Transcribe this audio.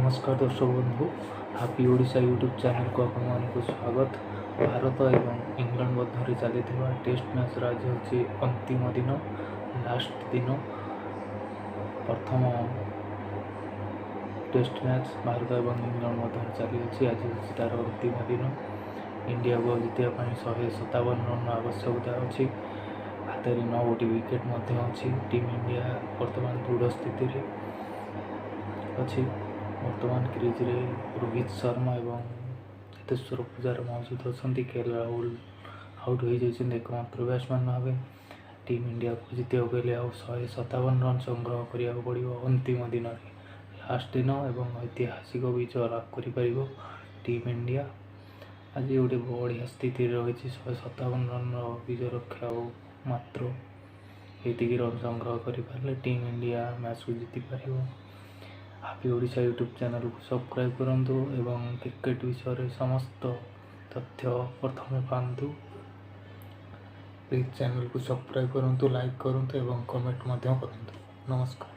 ନମସ୍କାର ଦର୍ଶକ ବନ୍ଧୁ, ହାପି ଓଡ଼ିଶା ୟୁଟ୍ୟୁବ୍ ଚ୍ୟାନେଲକୁ ଆପଣମାନଙ୍କୁ ସ୍ୱାଗତ। ଭାରତ ଏବଂ ଇଂଲଣ୍ଡ ମଧ୍ୟରେ ଚାଲିଥିବା ଟେଷ୍ଟ ମ୍ୟାଚ୍ର ଆଜି ହେଉଛି ଅନ୍ତିମ ଦିନ, ଲାଷ୍ଟ ଦିନ। ପ୍ରଥମ ଟେଷ୍ଟ ମ୍ୟାଚ୍ ଭାରତ ଏବଂ ଇଂଲଣ୍ଡ ମଧ୍ୟରେ ଚାଲିଅଛି। ଆଜି ହେଉଛି ତା'ର ଅନ୍ତିମ ଦିନ। ଇଣ୍ଡିଆକୁ ଜିତିବା ପାଇଁ 157 ରନ୍ର ଆବଶ୍ୟକତା ଅଛି। ହାତରେ 9 ଗୋଟି ୱିକେଟ୍ ମଧ୍ୟ ଅଛି। ଟିମ୍ ଇଣ୍ଡିଆ ବର୍ତ୍ତମାନ ଦୃଢ଼ ସ୍ଥିତିରେ ଅଛି। ବର୍ତ୍ତମାନ କ୍ରିଜ୍ରେ ରୋହିତ ଶର୍ମା ଏବଂ ଚେତେଶ୍ୱର ପୂଜାରା ମହଜୁଦ ଅଛନ୍ତି। କେ ଏଲ୍ ରାହୁଲ ଆଉଟ୍ ହୋଇଯାଇଛନ୍ତି ଏକମାତ୍ର ବ୍ୟାଟ୍ସମ୍ୟାନ୍ ଭାବେ। ଟିମ୍ ଇଣ୍ଡିଆକୁ ଜିତିବାକୁ ହେଲେ ଆଉ 157 ରନ୍ ସଂଗ୍ରହ କରିବାକୁ ପଡ଼ିବ ଅନ୍ତିମ ଦିନରେ, ଲାଷ୍ଟ ଦିନ, ଏବଂ ଐତିହାସିକ ବିଜୟ ଲାଭ କରିପାରିବ ଟିମ୍ ଇଣ୍ଡିଆ। ଆଜି ଗୋଟେ ବଢ଼ିଆ ସ୍ଥିତିରେ ରହିଛି। 157 ରନ୍ର ବିଜୟ ଲକ୍ଷ୍ୟ, ଆଉ ମାତ୍ର ଏତିକି ରନ୍ ସଂଗ୍ରହ କରିପାରିଲେ ଟିମ୍ ଇଣ୍ଡିଆ ମ୍ୟାଚ୍କୁ ଜିତିପାରିବ। ହାପି ଓଡ଼ିଶା ୟୁଟ୍ୟୁବ୍ ଚ୍ୟାନେଲକୁ ସବସ୍କ୍ରାଇବ୍ କରନ୍ତୁ ଏବଂ କ୍ରିକେଟ୍ ବିଷୟରେ ସମସ୍ତ ତଥ୍ୟ ପ୍ରଥମେ ପାଆନ୍ତୁ। ପ୍ଲିଜ୍ ଚ୍ୟାନେଲକୁ ସବସ୍କ୍ରାଇବ୍ କରନ୍ତୁ, ଲାଇକ୍ କରନ୍ତୁ ଏବଂ କମେଣ୍ଟ ମଧ୍ୟ କରନ୍ତୁ। ନମସ୍କାର।